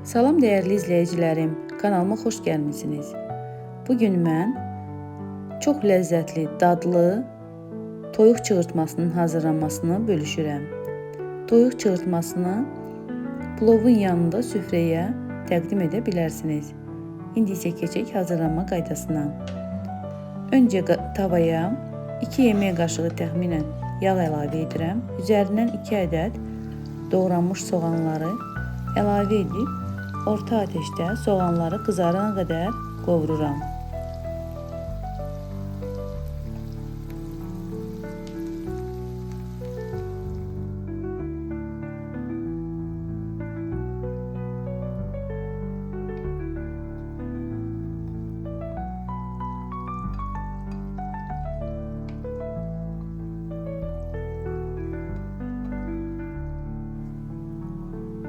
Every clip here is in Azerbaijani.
Salam dəyərli izləyicilərim, kanalıma xoş gəlmisiniz. Bugün mən çox ləzzətli, dadlı toyuq çığırtmasının hazırlanmasını bölüşürəm. Toyuq çığırtmasını plovun yanında süfrəyə təqdim edə bilərsiniz. İndi isə keçək hazırlanma qaydasına. Öncə tavaya 2 yemək qaşığı təxminən yağ əlavə edirəm. Üzərindən 2 ədəd doğranmış soğanları əlavə edib orta ateşdə soğanları qızarana qədər qovururam.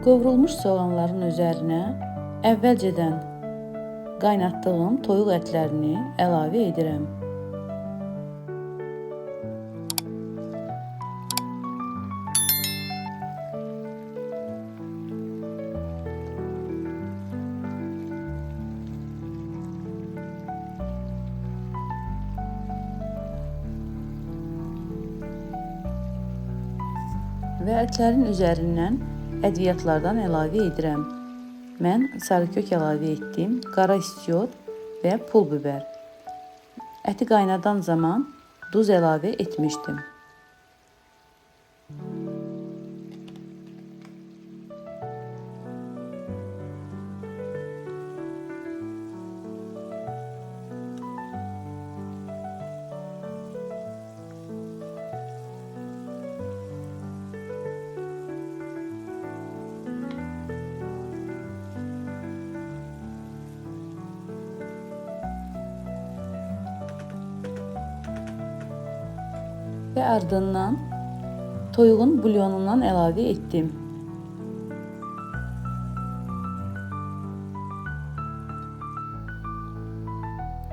Qovrulmuş soğanların üzərinə əvvəlcədən qaynatdığım toyuq ətlərini əlavə edirəm. Və ətlərin üzərindən ədviyyatlardan əlavə edirəm. Mən sarı kök əlavə etdim, qara istiot və pul biber. Əti qaynadan zaman duz əlavə etmişdim. Və ardından toyuğun bulyonundan əlavə etdim.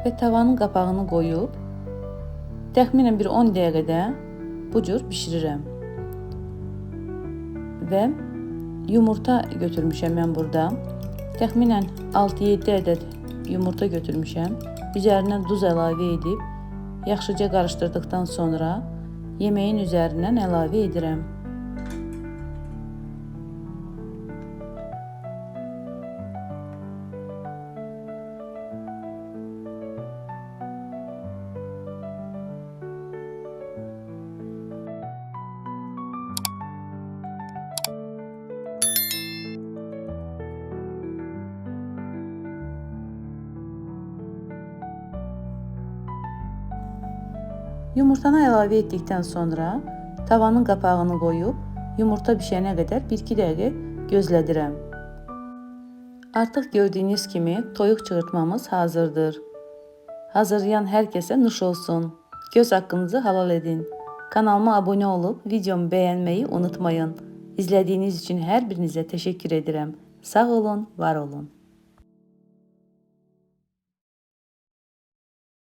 Və tavanın qapağını qoyub təxminən bir 10 dəqiqədə bu cür bişirirəm. Və yumurta götürmüşəm mən burada. Təxminən 6-7 ədəd yumurta götürmüşəm. Üzərinə duz əlavə edib yaxşıca qarışdırdıqdan sonra yeməyin üzərindən əlavə edirəm. Yumurtanı əlavə etdikdən sonra tavanın qapağını qoyub yumurta bişənə qədər 1-2 dəqiqə gözlədirəm. Artıq gördüyünüz kimi toyuq çığırtmamız hazırdır. Hazırlayan hər kəsə nuş olsun. Göz haqqınızı halal edin. Kanalıma abunə olub videomu bəyənməyi unutmayın. İzlədiyiniz üçün hər birinizə təşəkkür edirəm. Sağ olun, var olun.